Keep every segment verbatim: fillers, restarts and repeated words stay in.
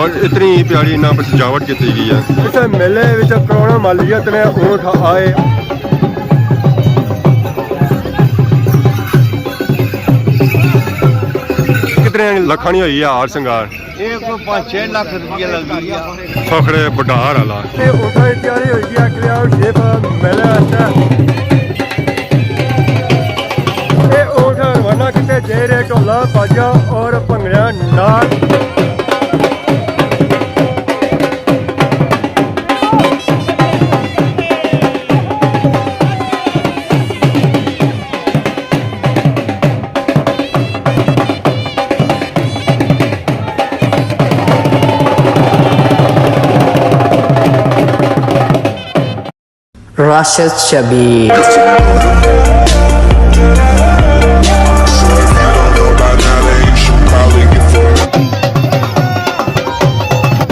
اور اتنی پیاری انہاں پر سجاوٹ کیتی گئی ہے۔ اس میلے وچ کروڑاں مالیت نے اونٹ آئے۔ کتنے لکھاں نی ہوئی ہے ہار سنگار؟ یہ کوئی پانچ چھ لاکھ روپیہ لگ گیا۔ فخر بڈار والا۔ تے اونٹاں دی تیاری ہوئی گئی ہے، کلیان شیپ میلے واسطے۔ اے اونٹ روانہ کیتے جائی رہے ڈھولاں باجیاں اور بھنگڑیاں نال۔ راشد شبیر۔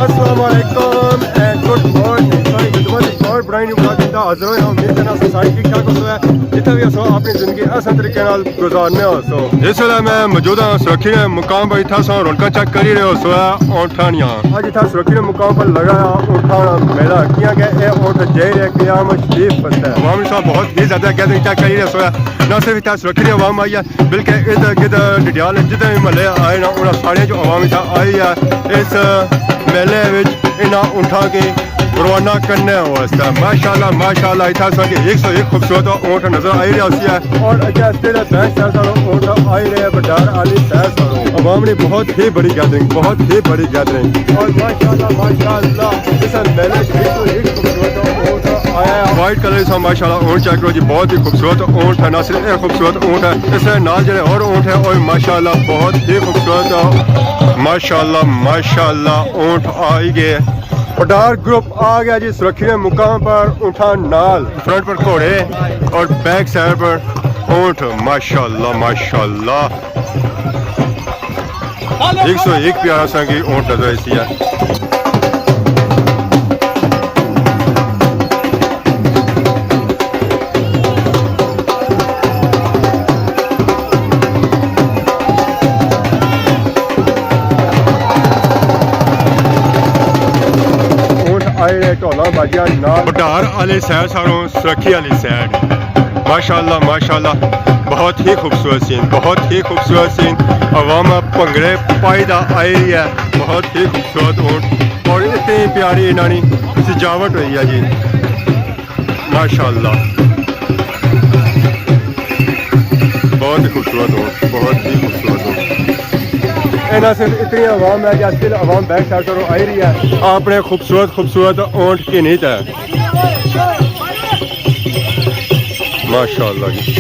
السلام علیکم اینڈ گڈ مارننگ۔ ساری خدمت ایک اور برائے نیو بلاگ دا حاضر ہویا۔ امید کرنا سو سارے ٹھیک ٹھاک ہوسو ہے، جتھا بھی ہوسو اپنی زندگی آسان طریقے نال گزارنے ہوسو۔ اس ویلے میں موجود ہاں سرکھی نے مقام پر، اتھا سو رونقاں چیک کری رہے ہوسو ہے اونٹاں نیاں۔ اج اتھا سرکھی نے مقام پر لگا ہے اونٹاں نا میلہ، کیاں کہ اے اونٹ جائی رہے قیام شریف واسطے۔ عوام اس وقت بہت ہی زیادہ گیدرنگ چیک کری رہے ہوسو ہے، نہ صرف اتھا سرکھی نے عوام آئی ہے، بلکہ ارد گرد ڈڈیال جتنے بھی محلے آئے نا، انہاں سارے جو عوام اتھا آئی ہے اس میلے وچ انہاں اونٹاں کی روانہ کرنے واسطے۔ ماشاءاللہ، ماشاءاللہ، اتھا اساں کی ایک سو ایک خوبصورت اونٹ نظر آئی رہیا ہوسی ہے۔ اور اگے اس دے بیک سائیڈ سارا اونٹ آئی رہے، بڈار آلی سائیڈ سارا۔ عوام نی بہت ہی بڑی گیدرنگ، بہت ہی بڑی گیدرنگ۔ اور ماشاءاللہ، ماشاءاللہ، اس میلے ایک سو ایک خوبصورت اونٹ آیا ہے۔ وائٹ کلر سا ماشاءاللہ اونٹ چیک کرو جی، بہت ہی خوبصورت اونٹ ہے، نہ صرف یہ خوبصورت اونٹ ہے، اس نال جڑے اور اونٹ ہے، اور ماشاءاللہ بہت ہی خوبصورت، ماشاءاللہ، ماشاءاللہ اونٹ آئی گئے۔ بڈار گروپ آ گیا جی سرکھی نے مقام پر اونٹاں نال۔ فرنٹ پر گھوڑے اور بیک سائیڈ پر اونٹ، ماشاءاللہ، ماشاءاللہ۔ ایک سو ایک پیارا سا کی اونٹ نظر آئی سی ہے۔ اونٹ آئے نے ڈھولاں باجیاں نال۔ بڈار آلی سائیڈ ساروں سرکھی آلی سائیڈ۔ ماشاءاللہ، ماشاءاللہ، بہت ہی خوبصورت سین، بہت ہی خوبصورت سین۔ عوام بھنگڑے پائی دا آئی رہی ہے، بہت ہی خوبصورت اونٹ اور اتنی پیاری انہاں نی سجاوٹ ہوئی ہے جی۔ ماشاءاللہ، بہت ہی خوبصورت اونٹ، بہت ہی خوبصورت اونٹ۔ اینا صرف اتنی عوام ہے کہ اسٹل عوام بیک سائیڈ ساروں آئی رہی ہے، اپنے خوبصورت خوبصورت اونٹ گھنی تے۔ ماشاءاللہ جی۔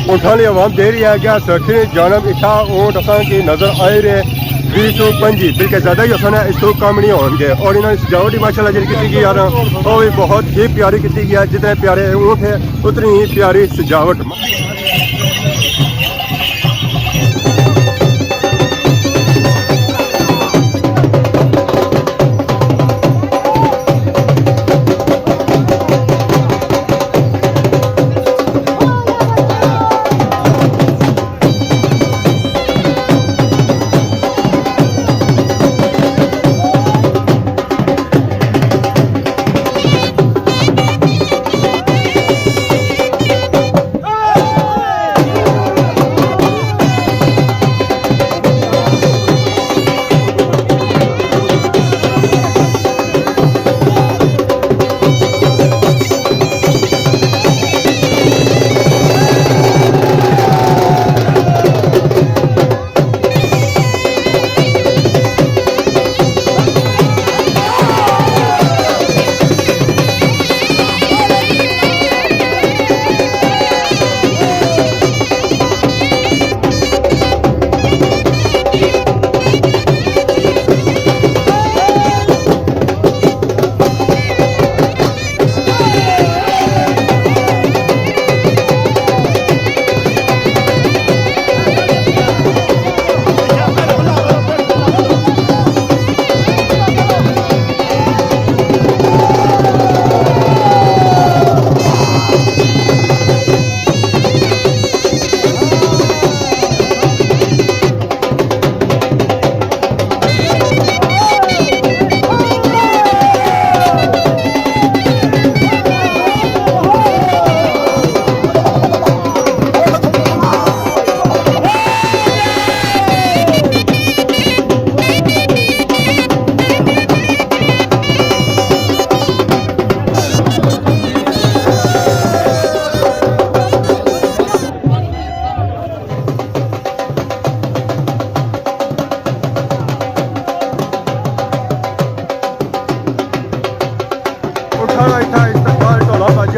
اونٹاں آلی عوام دے رہی ہے کہ سرکھی نی جانب اتھا اونٹ اساں کی نظر آئی رہے۔ ویہہ توں پنجی، بلکہ زیادہ ہی اساں نے اس تو کم نہیں ہون گے۔ اور انہاں نے سجاوٹ ہی ماشاءاللہ جڑی کیتی گئی یار، وہ بھی بہت ہی پیاری کیتی گئی ہے۔ جتنے پیارے اونٹ ہیں، اتنی ہی پیاری سجاوٹ۔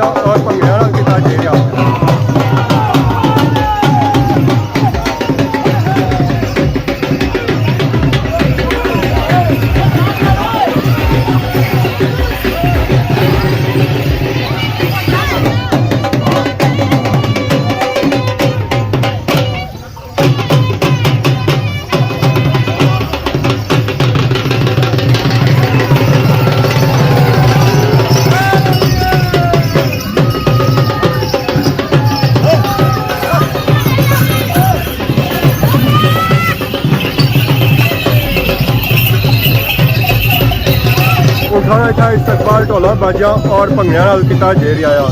اور پنگڑیاں نال کیتا جے رہیا۔ اٹھانا اتھا استقبال ڈھولاں باجیاں اور بھنگڑیاں نال کیتا جے رہیا آ۔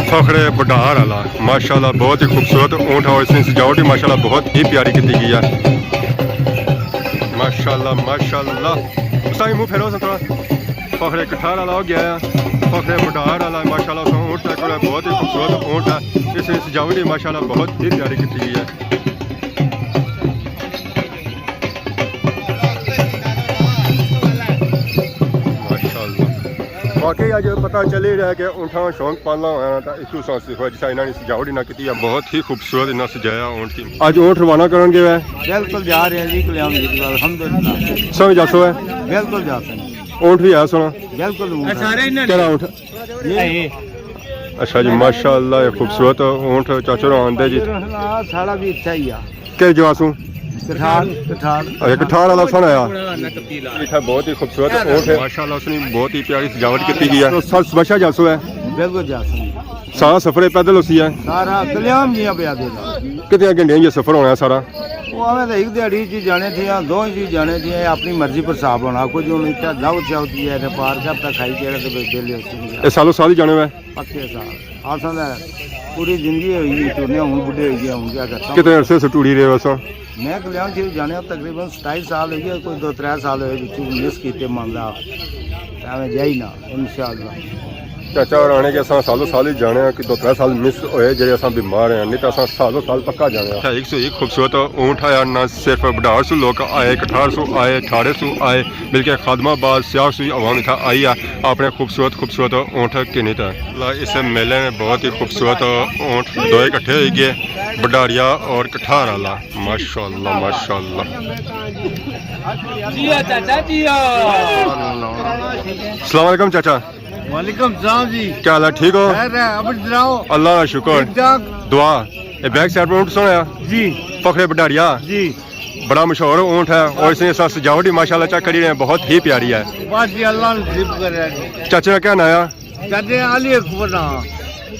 فخر بڈار والا، ماشاءاللہ بہت ہی خوبصورت اونٹ ہے، اور اس نے سجاوٹ بھی ماشاءاللہ بہت ہی پیاری کیتی گئی ہے۔ ماشاءاللہ، ماشاءاللہ۔ اس طرح منہ پھیرو سا تھوڑا۔ فخر کٹھار والا ہو گیا ہے، فخر بڈار والا، ماشاءاللہ اس اونٹ چیک کرو، بہت ہی خوبصورت اونٹ ہے۔ اس نے سجاوٹ بھی ماشاءاللہ بہت ہی پیاری کیتی گئی ہے۔ ماشاءاللہ۔ واقعی اج پتہ چلی رہیا کہ اونٹاں شوق پالنا ہویا نا، تاں اس طرح سیکھو، جس طرح انہاں نے سجاوٹ انہاں کیتی ہے، بہت ہی خوبصورت انہاں سجایا اونٹ کی۔ اج اونٹ روانہ کرن گئے ہے۔ بالکل جا رہے ہیں جی، کلیام جی، الحمدللہ۔ سمجھ آسو ہے؟ بالکل جا سکتے ہیں۔ اونٹ بھی ہے سونا؟ بالکل اونٹ ہے۔ کیڑا اونٹ؟ اچھا جی، ماشاءاللہ، یہ خوبصورت اونٹ چاچو راں آندے جی۔ ہاں، ساڑا بھی اتھا ہی آ۔ کس جگہ سوں؟ کٹھار، کٹھار۔ اچھا، کٹھار والا سن آیا۔ اتھا بہت ہی خوبصورت اونٹ ہے۔ ماشاءاللہ، اس نے بہت ہی پیاری سجاوٹ کیتی گئی ہے۔ تو سر سبشہ جاسو ہے؟ بالکل جاسو۔ سارا سفر یہ پیدل ہوسی ہے؟ سارا کلیام جیاں پیا دے۔ کتنے گھنٹے یہ سفر ہونا ہے سارا؟ وہ ہمیں تو ایک دیہڑی چ جانے تھے، دو چ جانے تھے، اپنی مرضی پر حساب ہونا۔ کچھ ہن اتھا دعوت شاوت ہے، تے پار کرتا کھائی جیڑا تے بس ویلے ہوسی۔ یہ سالوں سال ہی جانے ہوئے؟ پکے سال۔ اساں دا پوری زندگی ہوئی گئی ٹرنے، ہن بڈھے ہوئی گئے، ہن کیا کرساں؟ کتنے عرصے سے ٹری رہے ہو سو؟ میں کلیان شریف جانے تقریباً ستائی سال ہوئی گئے، کوئی دو ترے سال ہوئے وچ مس کیتے من دا۔ تے میں جائی نا، انشاءاللہ۔ چاچا اور آنے کے اساں سالوں سال ہی جانے ہیں کہ دو ترے سال مس ہوئے جڑے اساں بیمار ہیں، نہیں تو اساں سالوں سال پکا جانے ہیں۔ ایک سو ایک خوبصورت اونٹ آیا، نہ صرف بڈھار سو لوگ آئے، کٹھار سو آئے، ٹھاڑے سو آئے، بلکہ خادم آباد سیاہ سو عوام اتھا آئی ہے اپنے خوبصورت خوبصورت اونٹ گھنی تے۔ اس میلے میں بہت ہی خوبصورت اونٹ دوئے کٹھے ہوئی گئے، بڈھاریا اور کٹھار والا۔ ماشاءاللہ، ماشاءاللہ۔ جیو چاچا، جیو۔ السلام علیکم چاچا۔ وعلیکم السلام جی۔ کیا حال ہے؟ ٹھیک ہو؟ خیر ہے، اپنی سناؤ؟ اللہ کا شکر۔ ٹھیک ٹھاک؟ دعا۔ اے بیک سائیڈ پر اونٹ سونا ہے؟ جی۔ فخر بڈھاریا۔ جی۔ بڑا مشہور اونٹ ہے اور اس نے ساتھ سجاوٹ ہی ماشاءاللہ چیک کری رہے ہیں، بہت ہی پیاری ہے۔ بس جی، اللہ نصیب کرے جی۔ چاچے کا کیا نام ہے؟ چاچے علی اکبر نام۔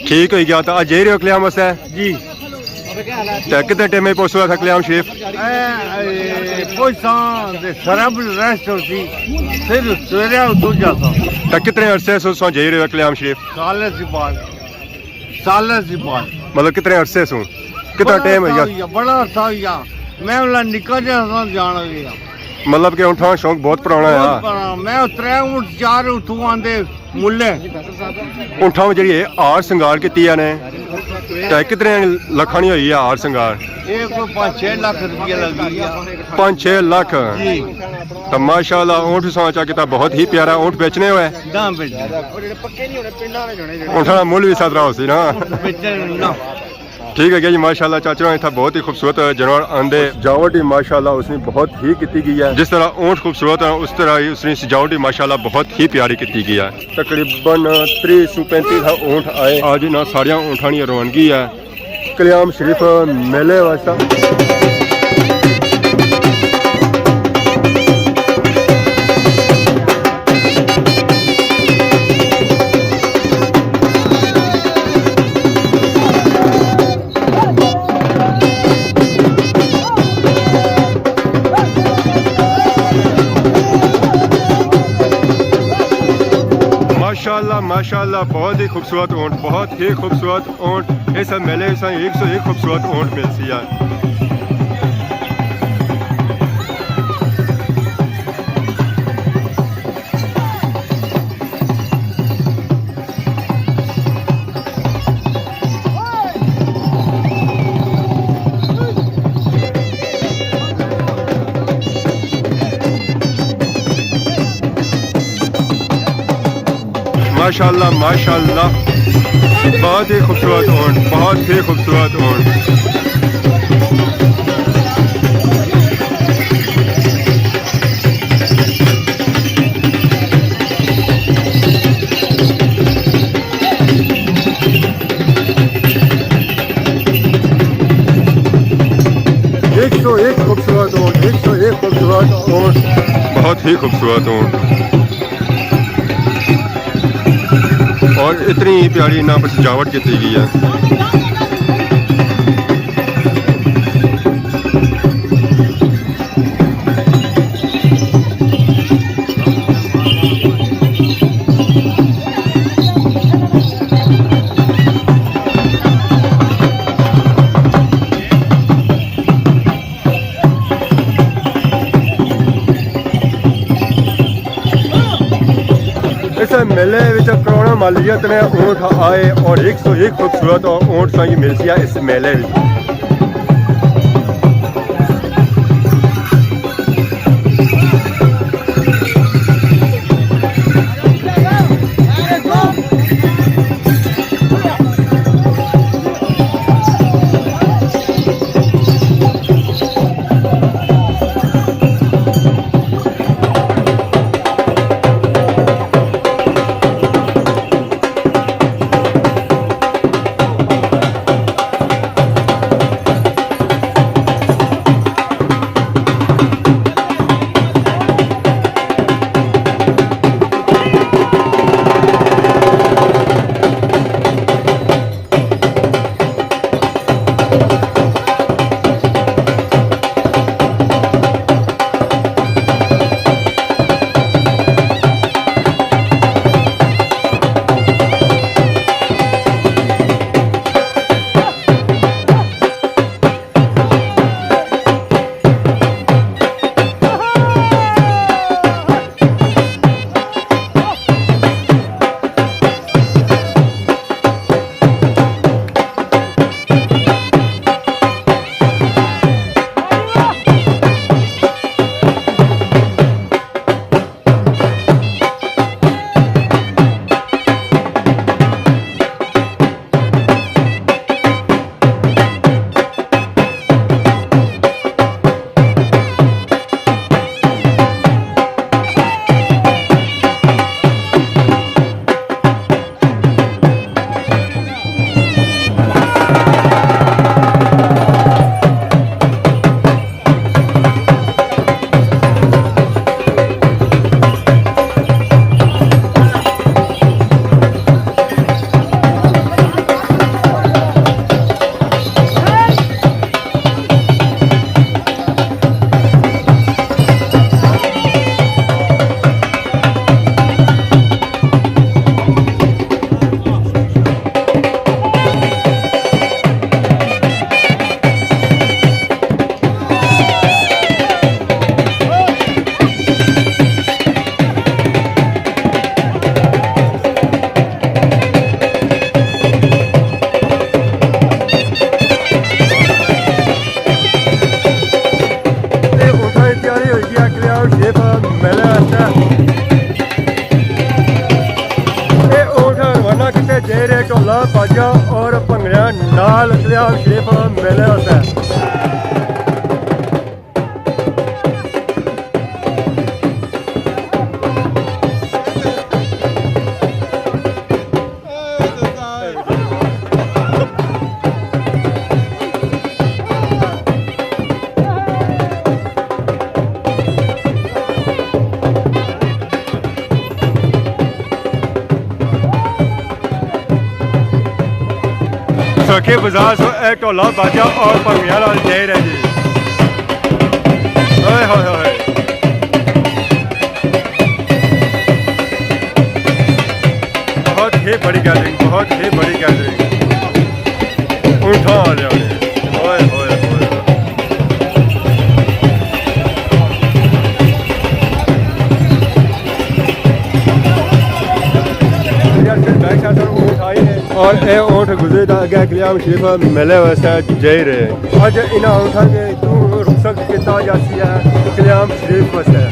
ٹھیک ہوئی گیا، تو اج جائی رہے ہو قلیام واسطے؟ جی۔ تے کتنے ٹائم میں پہنچو تھا قلیام شریف؟ اے، اے، پہنچساں تے سارا بل ریسٹ ہوسی، پھر سویرے اتھوں جاساں۔ تے کتنے عرصے سے تساں جائی رہے ہو قلیام شریف؟ سالے سی بعد، سالے سی بعد۔ مطلب کتنے عرصے سوں؟ کتنا بڑا ٹائم عرصہ ہوئی گیا؟ ہوئی گیا، بڑا عرصہ ہوئی گیا۔ میں اولا نکا جہا سا جان لگیا۔ مطلب کہ اونٹھاں شوق بہت پرانا ہے۔ بہت پرانا۔ میں او ترے اونٹ چار اتھوں آندے ملے۔ اونٹھاں وچ جڑی ہے ہار سنگار کیتی ہے نے، تے کتنے لکھاں نی ہوئی ہے ہار سنگار؟ یہ کوئی پانچ چھ لاکھ روپیہ لگی ہے۔ پانچ چھ لاکھ؟ جی۔ تو ماشاءاللہ اونٹ ساں چا کیتا، بہت ہی پیارا اونٹ بیچنے ہوئے۔ نہ بیچنے۔ اونٹھاں دا مل بھی سترا ہو سی نا۔ بیچنے نہ۔ ٹھیک ہے جی، ماشاءاللہ چاچا اتھا بہت ہی خوبصورت جانور آندے۔ سجاوٹ ہی ماشاءاللہ اس نے بہت ہی کیتی گئی ہے۔ جس طرح اونٹ خوبصورت ہے، اس طرح ہی اس نے سجاوٹ ہی ماشاءاللہ بہت ہی پیاری کیتی گئی ہے۔ تقریباً تریہہ سو پینتی تھا اونٹ آئے۔ آج انہاں ساریاں اونٹاں نی روانگی ہے۔ قلیام شریف میلے واسطے۔ ماشاءاللہ، ماشاءاللہ، بہت ہی خوبصورت اونٹ، بہت ہی خوبصورت اونٹ۔ اس میلے وچ ایک سو ایک خوبصورت اونٹ ملسی ہے۔ ماشاءاللہ، ماشاءاللہ، بہت ہی خوبصورت اونٹ، بہت ہی خوبصورت اونٹ۔ ایک سو ایک خوبصورت اونٹ، ایک سو ایک خوبصورت اونٹ، بہت ہی خوبصورت اونٹ۔ اور اتنی پیاری انہاں پر سجاوٹ کیتی گئی ہے۔ اس میلے وچ کروڑاں مالیت نے اونٹ آئے اور ایک سو ایک خوبصورت اونٹ ساں کی ملسی ہے اس میلے وچ۔ کلیام شریف میلے واسطے۔ ساکے بازار سو اے ٹولا باجا اور پرمیال وال جائی رہے جی۔ اوئے ہوئے ہوئے۔ بہت ہی بڑی گیدرنگ، بہت ہی بڑی گیدرنگ۔ اونٹھاں والے ہوئے۔ اوئے ہوئے ہوئے۔ اور اے اونٹ گزرے دا اگے کلیام شریف میلے واسطے جائی رہے۔ اج انہاں اونٹاں کے تو رخصت کیتا جاسی ہے کلیام شریف واسطے۔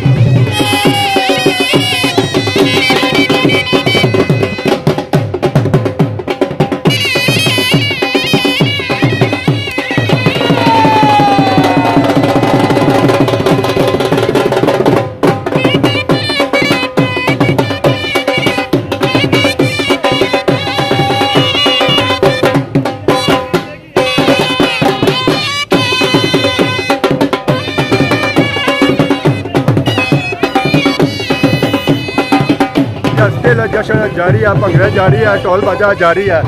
اسٹل جشن جاری ہے، بھنگڑے جاری ہے، ڈھول باجا جاری ہے۔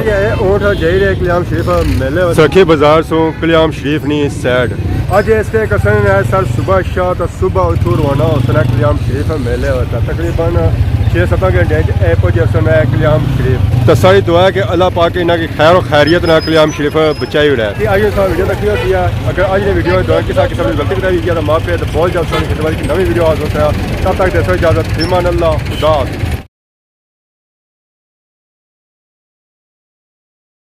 اے اونٹ جائی رہے کلیام شریف میلے۔ سرکھی بازار سوں کلیام شریف نی سائیڈ۔ اج اس تے کسن ہے سر صبح شاہ تا صبح اتھوں روانہ ہوسن ہے کلیام شریف میلے واسطے۔ تقریباً چھ ست گھنٹے اچ اے پہنچے ہوسن ہے کلیام شریف۔ تے ساڑی دعا ہے کہ اللہ پاک انہاں کی خیر و خیریت نال کلیام شریف پہنچائی اوڑے۔ تے آئیو ساڑی ویڈیو تک ہی ہوسی ہے۔ اگر اج نی ویڈیو دوران کسا قسم نی غلطی کوتاہی ہوئی ہے تے معاف کرے تے بہت جلد ساڑی خدمت اچ نویں ویڈیو حاضر ہوسی ہے۔ تب تک دیسو اجازت، فی امان اللہ، خدا حافظ۔